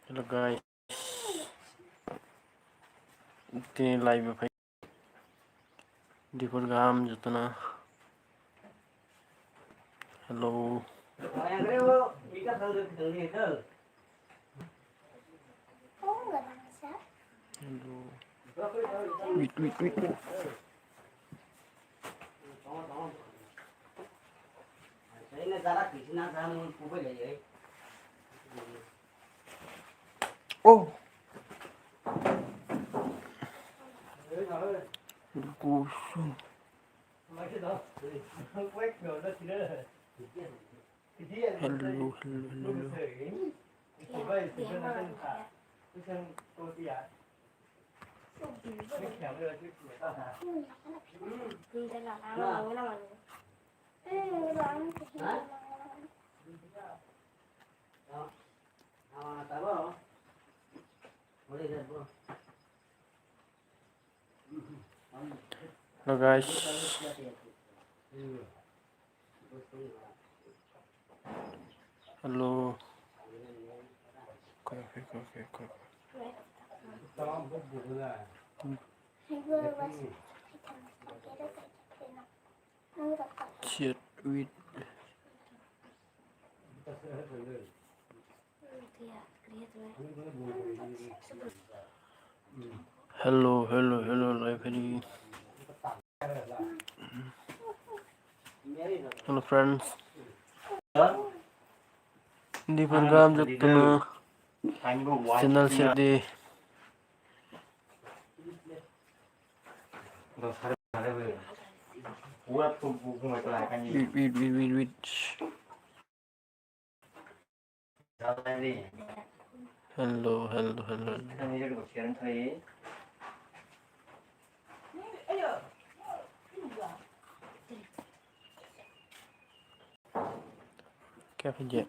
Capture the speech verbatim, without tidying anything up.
Hello guys. Tini live phai. Dipur gam jatna. Hello. Hello. Wait, wait, wait. Oh. Hello. Hello, hello, hello. Hello guys. Hello. Okay, okay, okay, okay, okay. Chat with. Hello, hello, hello, live. Hello friends. Dipur gam jatna. Channel share di. Wait, wait, wait, wait, wait. Hello, hello, hello, hello. क्या कीजिए?